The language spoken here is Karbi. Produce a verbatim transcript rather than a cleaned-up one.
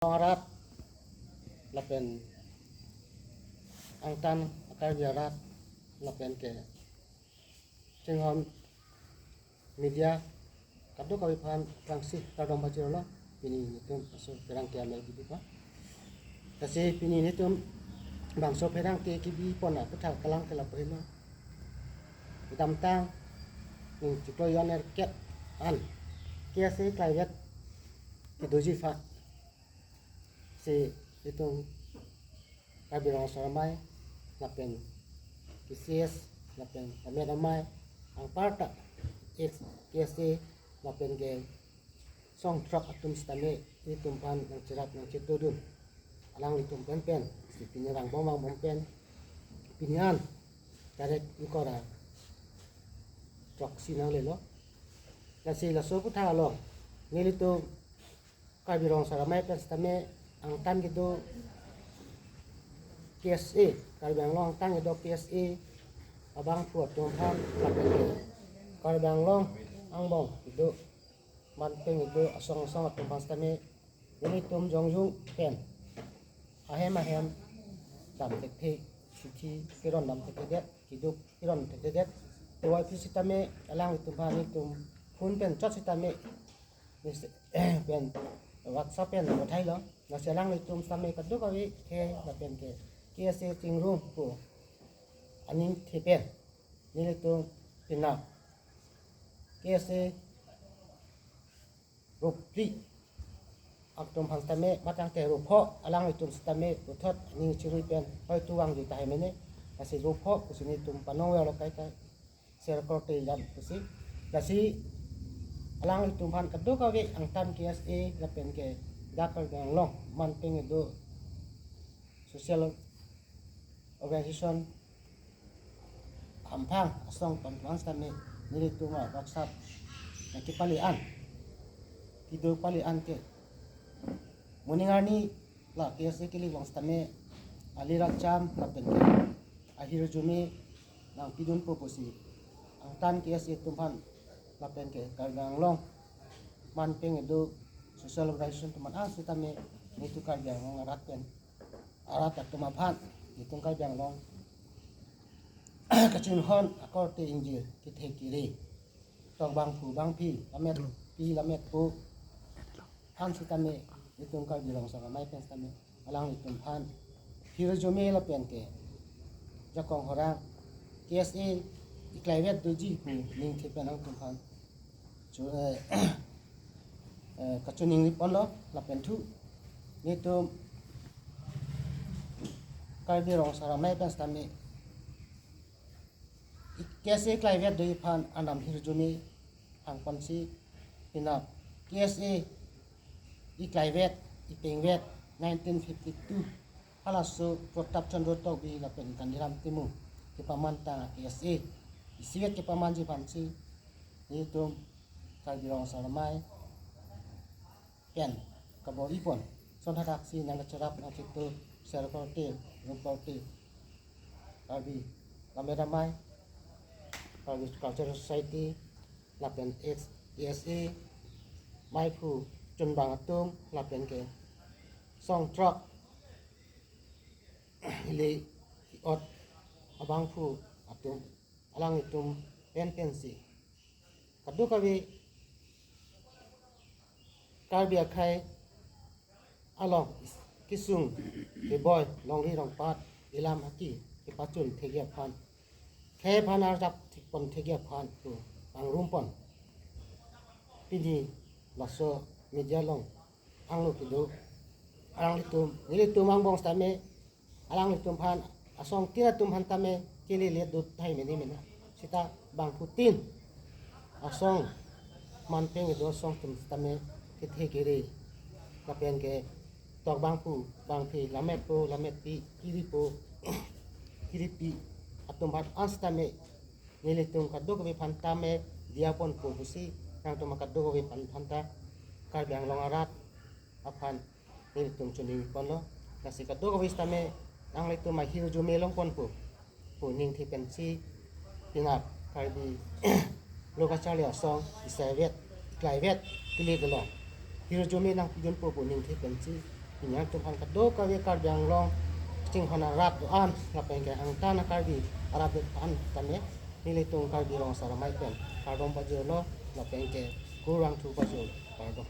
arat lapen angtan a-Karbi arat lapen ke chinghon media kadokave aphan aphrangsi kardom pajirlo. Pini nelitum laso pherangke amei kibi pa. Lasi pini nelitum bangso pherangke kibi pon aputhak kelang ke lapu helo. Kedamtang ning chiklo jon er kep an K S A klaivet kedoji aphan si itum Karbi Rong Asar Amei lapen K C S lapen Lammet Amei anparta ex K S A lapen ke song throk atum sitame itum aphan nangcherap nangchetodun alanglitum pen pen si pini vangbom vangbom pen pini an tarik ingkoi ra throksi nanglelo. Lasi laso aputhak along nelitum Karbi Rong Asar Amei pen sitame angtan kedo K S A, Karbi Anglong angtan kedo K S A abangphu atum aphan lapen ke Karbi Anglong angbong kedo man pen kedo asong asong atum aphan sitame nelitum jongjung pen ahem ahem dam thekthe, chithi keron dam thekthedet, keduk keron thekthedet. Tuai phi sitame alanglitum aphan nelitum phone pen chot sitame message pen WhatsApp pen bothailo. Lasi alanglitum sitame kadokave khei lapen ke K S A chingrum pu aningthi pen nelitum pina K S A ruphli atum aphan sitame matang te rupho alanglitum sitame puthot aning chirui pen hoi tu vangji tahai mene. Lasi rupho pusi nelitum panong velo kai kai share korte jam pusi. Lasi alanglitum aphan kadokave angtan K S A lapen ke dak Karbi Anglong man pen kedo social organization amphang asong atum aphan sitame nelitum a WhatsApp nangkepale an, keduk pale an ke moning arni la K S A kili vang sitame ali racham lapen ke ahirjume nangpidunpo pusi angtan K S A atum aphan lapen ke Karbi Anglong man pen kedo social organization atum aphan sitame nelitum Karbi Anglong arat pen arat atum aphan nelitum Karbi Anglong kachinghon akorte ingjir kethe kere tok bangphu bangphi lammet pi lammet po aphan sitame nelitum Karbi Rong Asar Amei pen sitame alanglitum aphan hirjume lapen ke jakong horang K S A iklaivet doji pu ningthe pen nangtum aphan chu, eh, eh, kachiningri ponlo lapen thu nelitum Karbi Rong Asar Amei pen sitame K S A iklaivet doji aphan anam hirjume hangponsi pina K S A iklaivet ipengvet nineteen fifty-two halaso Pratap Chandra Tokbi lapen Gandhiram Timung kepamantang K S A isivet kepamanji aphansi nelitum Karbi Rong Asar Amei pen kabor-i pon son hadaksi nangkacherap nangcheto share korte, rum korte, Karbi Lammet Amei, Karbi Cultural Society lapen ex K S A meiphu chunbang atum lapen ke song throk ili ot abangphu atum alanglitum pen pensi kadokave Karbi akhei along kesung keboi longri longpat ilam haki kepachun thekji aphan khei aphan arjap thekpon thekji aphan pu pangrum pon pini laso media along angno kedo alanglitum nelitum angbong sitame alanglitum aphan asong tin atum aphan tame kelele dut thai mene mena sita bangphu tin asong man pen kedo asong atum sitame kethe kere lapen ke tok bangphu bangphi lammet po lammet pi kiri po kiri pi atum aphan an sitame nelitum kadokave aphan tame diya ponpo pusi nangtum kadokave aphan aphan ta Karbi Anglong arat aphan nelitum choningri ponlo. Lasi kadokave sitame nanglitum ahirjume long ponpo pu ningthe pensi pina Karbi Lo Kacharli Asong isaivet iklaivet kili kelong hirjume nangpidunpo pu ningthe pensi Pini nangtum aphan kadokave Karbi Anglong chinghon arat do-an lapen ke angtan a-Karbi arat do-an tame nelitum Karbi Rong Asar Amei pen kardom pajirlo lapen ke kurvangthu pajirlo, kardom.